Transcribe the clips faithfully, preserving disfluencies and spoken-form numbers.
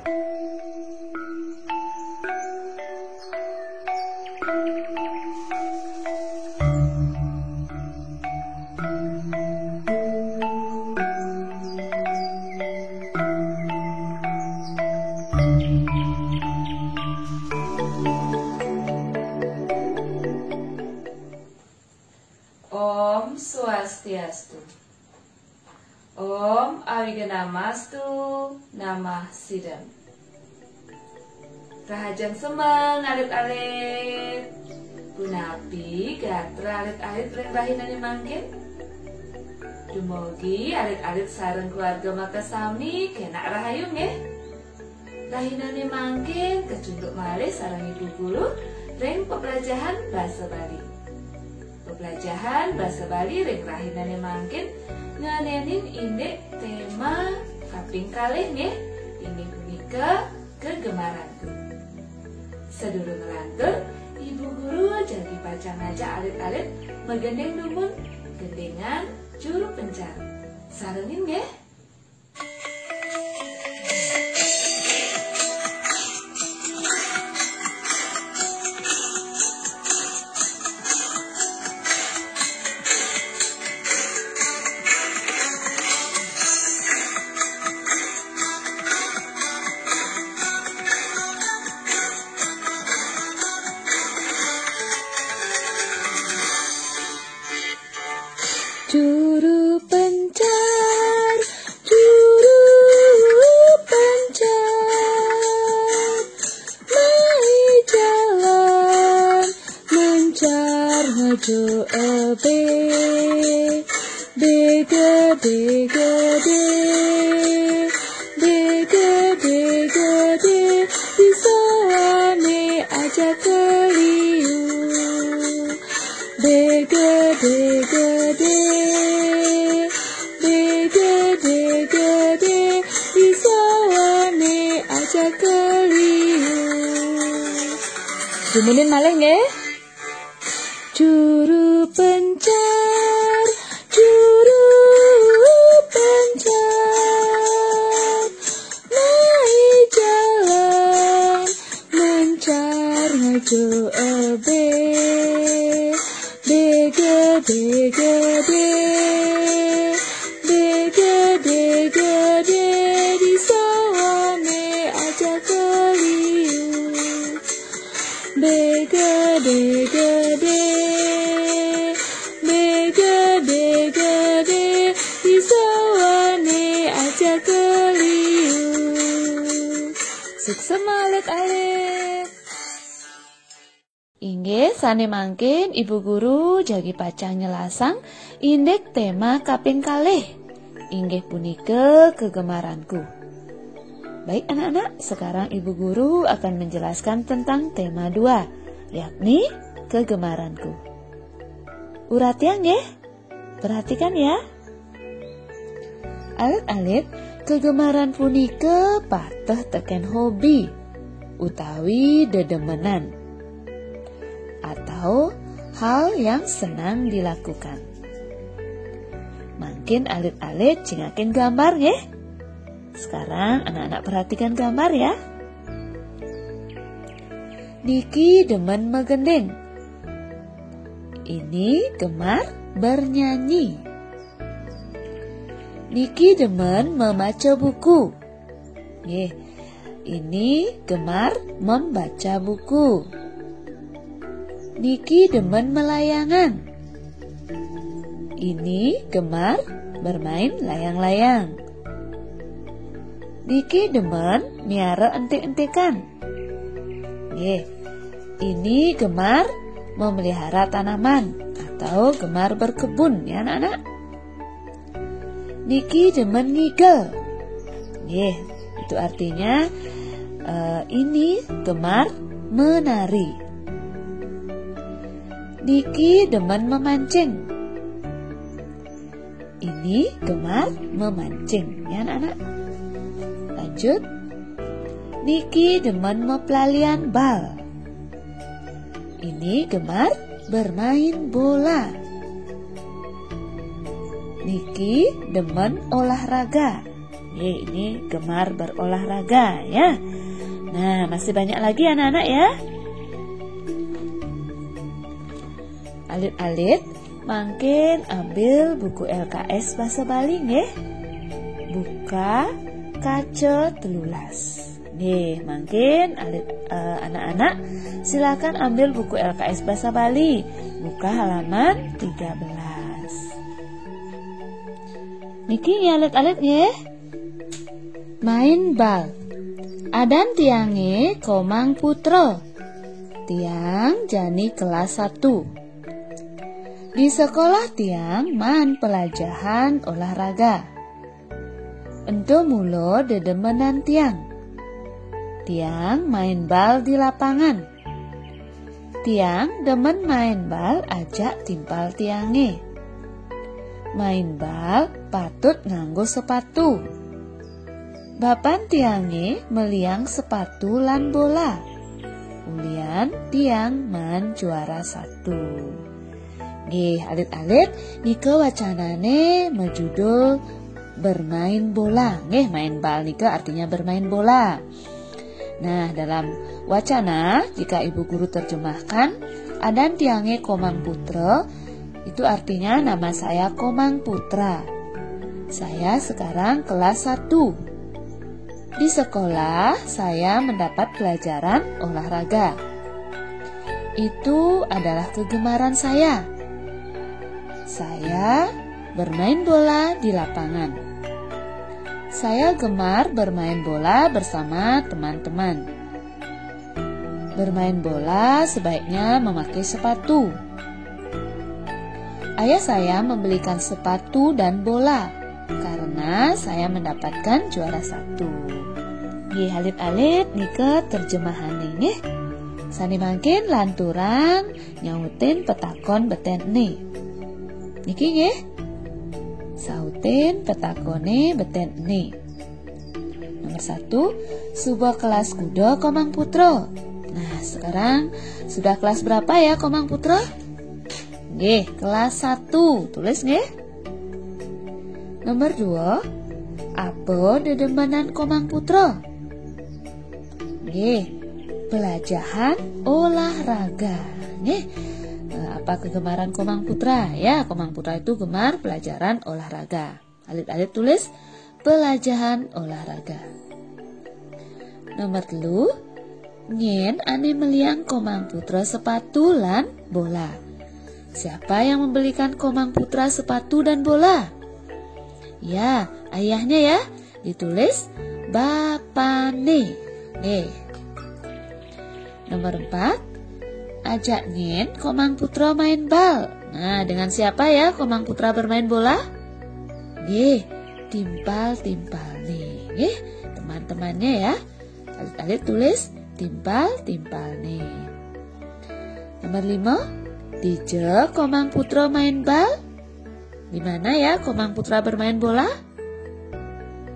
Om Swastiastu. Om Awighnamastu Namah Sidam. Rahajeng semeng alit-alit. Punapi gatra alit-alit ring rahinane mangkin? Dumugi alit-alit sareng keluarga makasami kenak rahayu nggih. Rahinane mangkin kacunduk malih sareng Ibu Guru ring peplajahan basa Bali. Peplajahan basa Bali ring rahinane mangkin ngenenin indik tema kaping kalih nggih, inggih punika kegemaranku. Sadurung nglantur, Ibu Guru jagi pacang ngajak alit-alit magending dumun gendingan juru pencar. Sarengin nggih. Juru pencar, juru pencar, mai jalan mencar nuju ebe. Begede gede, begede gede, disowane aja keliu. Begede gede, begede gede, disowane aja keliu. Dumunin malih nggih. Juru pencar, juru pencar, mai jalan mencar nuju ebe. Begede gede, begede gede, disowane aja keliu. Begede gede, begede gede, disowane aja keliu. Suksma alit-alit. Inggih, sane mangkin Ibu Guru jagi pacang nyelasang indik tema kaping kalih, inggih punika kegemaranku. Baik anak-anak, sekarang Ibu Guru akan menjelaskan tentang tema dua, yakni kegemaranku. Uratiang nggih? Perhatikan ya. Alit-alit, kegemaran punika pateh teken hobi utawi dedemenan atau hal yang senang dilakukan. Mangkin alit-alit cingakin gambar nggih. Sekarang anak-anak perhatikan gambar ya. Niki demen magending. Ini gemar bernyanyi. Niki demen memaca buku. Nggih, ini gemar membaca buku. Niki demen melayangan. Ini gemar bermain layang-layang. Niki demen miara entik-entikan. Nggih, ini gemar memelihara tanaman atau gemar berkebun ya anak-anak. Niki demen ngigel. Nggih, itu artinya eh, ini gemar menari. Niki demen memancing. Ini gemar memancing ya anak-anak. Lanjut. Niki demen meplalian bal. Ini gemar bermain bola. Niki demen olahraga. Oke, ini gemar berolahraga ya. Nah, masih banyak lagi anak-anak ya. Alit-alit, mangkin ambil buku L K S Bahasa Bali nggih. Buka kaca telulas. Nggih, mangkin alit, eh, anak-anak silakan ambil buku L K S Bahasa Bali. Buka halaman tiga belas. Niki nggih alit-alit nggih. Main bal. Adan tiange Komang Putra. Tiang jani kelas satu. Di sekolah tiang maan pelajahan olahraga. Ento mula dedemenan tiang. Tiang main bal di lapangan. Tiang demen main bal ajak timpal tiange. Main bal patut nganggo sepatu. Bapan tiange meliang sepatu lan bola. Ulian tiang maan juara satu. Nggih, alit-alit, nika wacanane majudul bermain bola. Nggih, main bal nika artinya bermain bola. Nah, dalam wacana, jika Ibu Guru terjemahkan, adan tiange Komang Putra, itu artinya nama saya Komang Putra. Saya sekarang kelas satu. Di sekolah, saya mendapat pelajaran olahraga. Itu adalah kegemaran saya. Saya bermain bola di lapangan. Saya gemar bermain bola bersama teman-teman. Bermain bola sebaiknya memakai sepatu. Ayah saya membelikan sepatu dan bola karena saya mendapatkan juara satu. Nggih, alit-alit nika terjemahane nggih. Sane mangkin lanturang nyautin petakon betene. Niki nggih. Sautin petakone betene. Nomor satu, suba kelas kuda Komang Putra. Nah, sekarang sudah kelas berapa ya Komang Putra? Nggih, kelas satu. Tulis nggih. Nomor dua, apa dedemenan Komang Putra? Nggih, pelajahan olahraga. Nggih. Eh, apa kegemaran Komang Putra? Ya, Komang Putra itu gemar pelajaran olahraga. Alit-alit tulis pelajahan olahraga. Nomor telu, nyen ane meliang Komang Putra sepatu lan bola. Siapa yang membelikan Komang Putra sepatu dan bola? Ya, ayahnya ya. Ditulis bapane. Nggih. Nomor empat, ajak nyen Komang Putra main bal. Nah, dengan siapa ya Komang Putra bermain bola? Nggih, timpal-timpalne. Nggih, teman-temannya ya. Alit-alit tulis timpal-timpalne. Nomor lima, dija Komang Putra main bal. Di mana ya Komang Putra bermain bola?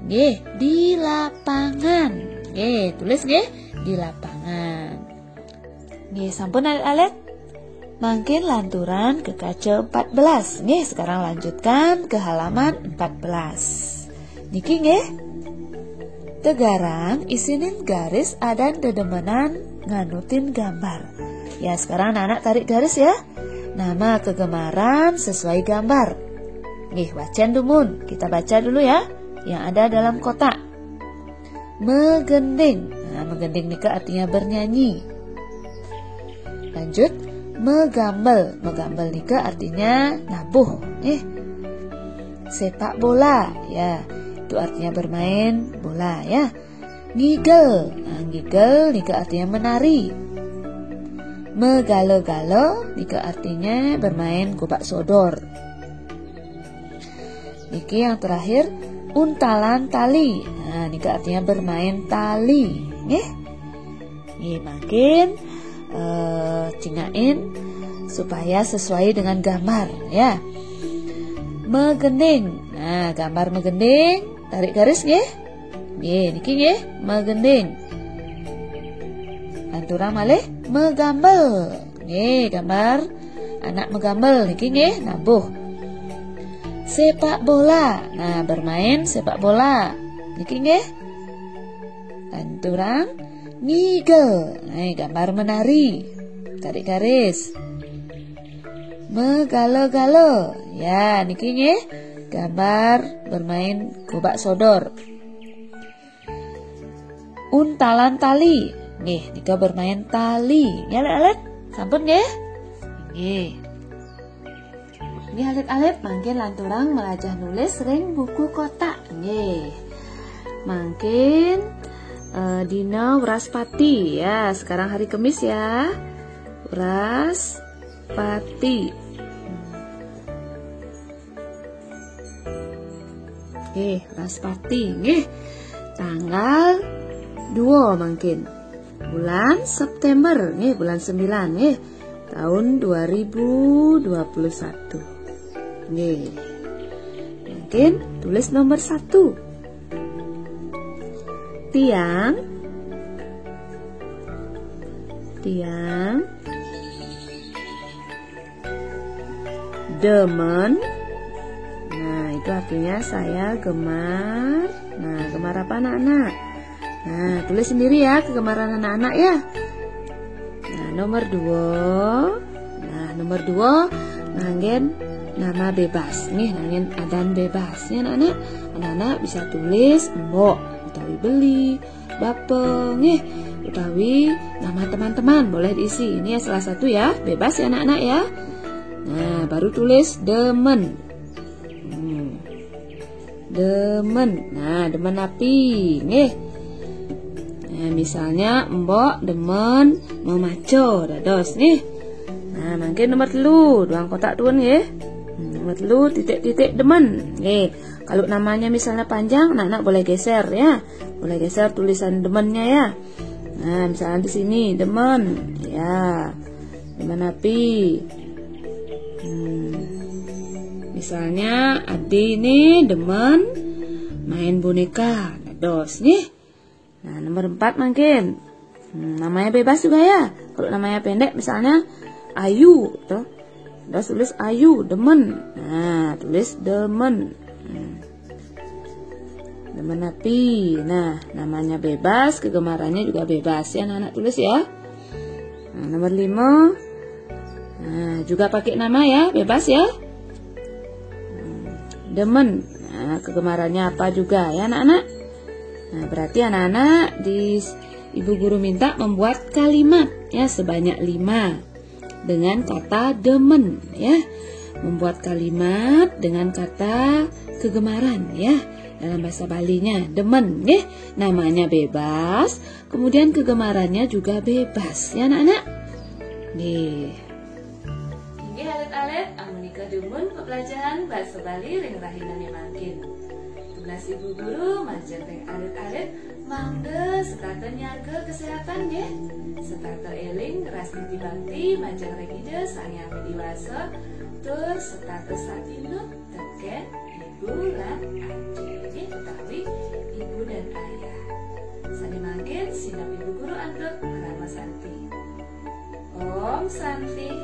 Nggih, di lapangan. Nggih, tulis nggih, di lapangan. Nggih, sampun alit-alit. Mangkin lanturan ke kaca empat belas. Nggih, sekarang lanjutkan ke halaman empat belas. Niki nggih. Tegarang isinin garis adan dedemenan nganutin gambar. Ya, sekarang anak-anak tarik garis ya. Nama kegemaran sesuai gambar. Nggih, wacen dumun. Kita baca dulu ya yang ada dalam kotak. Megending. Nah, megending nika artinya bernyanyi. Lanjut, megambel. Megambel nika artinya nabuh, nggih. Sepak bola, ya. Itu artinya bermain bola, ya. Ngigel. Nah, ngigel nika artinya menari. Megala-gala nika artinya bermain gobak sodor. Niki yang terakhir, untalan tali. Nah, nika artinya bermain tali, nggih. Nggih, mangkin eh cingakin supaya sesuai dengan gambar ya. Megending. Nah, gambar megending, tarik garis nggih. Nggih, niki nggih, megending. Lanturang malih megambel. Nggih, gambar anak megambel niki nggih, nabuh. Sepak bola. Nah, bermain sepak bola. Niki nggih. Lanturang ngigel. Nah, gambar menari. Tarik garis. Megale-gale. Ya, niki nggih. Gambar bermain gobak sodor. Untalan tali. Nggih, nika bermain tali. Nggih, alit-alit. Sampun nggih? Nggih. Nggih, alit-alit, mangkin lanturang melajah nulis ring buku kotak. Nggih. Mangkin eh, dina Wraspati ya. Sekarang hari Kemis ya. Wraspati. Nggih, Wraspati nggih. Tanggal dua mangkin. Bulan September nggih, bulan sembilan nggih. Tahun dua ribu dua puluh satu. Nggih. Mangkin tulis nomor satu. Tiang. Tiang. Demen. Nah, itu artinya saya gemar. Nah, gemar apa anak-anak? Nah, tulis sendiri ya kegemaran anak-anak ya. Nah, nomor dua. Nah, nomor dua, nganggen nama bebas. Nggih, nganggen adan bebas. Ya, anak-anak. Anak-anak bisa tulis mbok utawi beli, bapa, nggih, utawi nama teman-teman boleh diisi. Ini ya salah satu ya, bebas ya anak-anak ya. Nah, baru tulis demen. Hmm. Demen. Nah, demen api, nggih. Nah, misalnya mbok demen memaco dados nggih. Nah, mangkin nomor telu, duang kotak tuun nggih. Hmm, nomor telu titik-titik demen. Nggih. Kalau namanya misalnya panjang, anak-anak boleh geser ya. Boleh geser tulisan demennya ya. Nah, misalnya di sini demen. Ya. Demen api. Hmm. Misalnya Adi ini demen main boneka. Dados nggih. Nah, nomor empat mangkin. Hmm, namanya bebas juga ya. Kalau namanya pendek misalnya Ayu tuh. Terus tulis Ayu, demen. Nah, tulis demen. Hmm. Demen api. Nah, namanya bebas, kegemarannya juga bebas ya, anak-anak tulis ya. Nah, nomor lima. Nah, juga pakai nama ya, bebas ya. Hmm, demen. Nah, kegemarannya apa juga ya, anak-anak? Nah, berarti anak-anak di ibu guru minta membuat kalimat ya sebanyak lima dengan kata demen ya. Membuat kalimat dengan kata kegemaran ya. Dalam bahasa Balinya demen ya. Namanya bebas, kemudian kegemarannya juga bebas ya anak-anak. Nggih. Inggih alit-alit, amunika dumun pepelajahan basa Bali ring rahinane mangkin. Tunas ibu guru majeng ring alit-alit, mangda setata nyaga kesehatan nggih. Setata eling rastiti bakti majeng ring Ida Sang Hyang Widi Wasa, tur setata satinut teken ibu lan ajeng nggih, utawi ibu dan ayah. Sane mangkin sineb ibu guru antuk parama santi. Om Santi,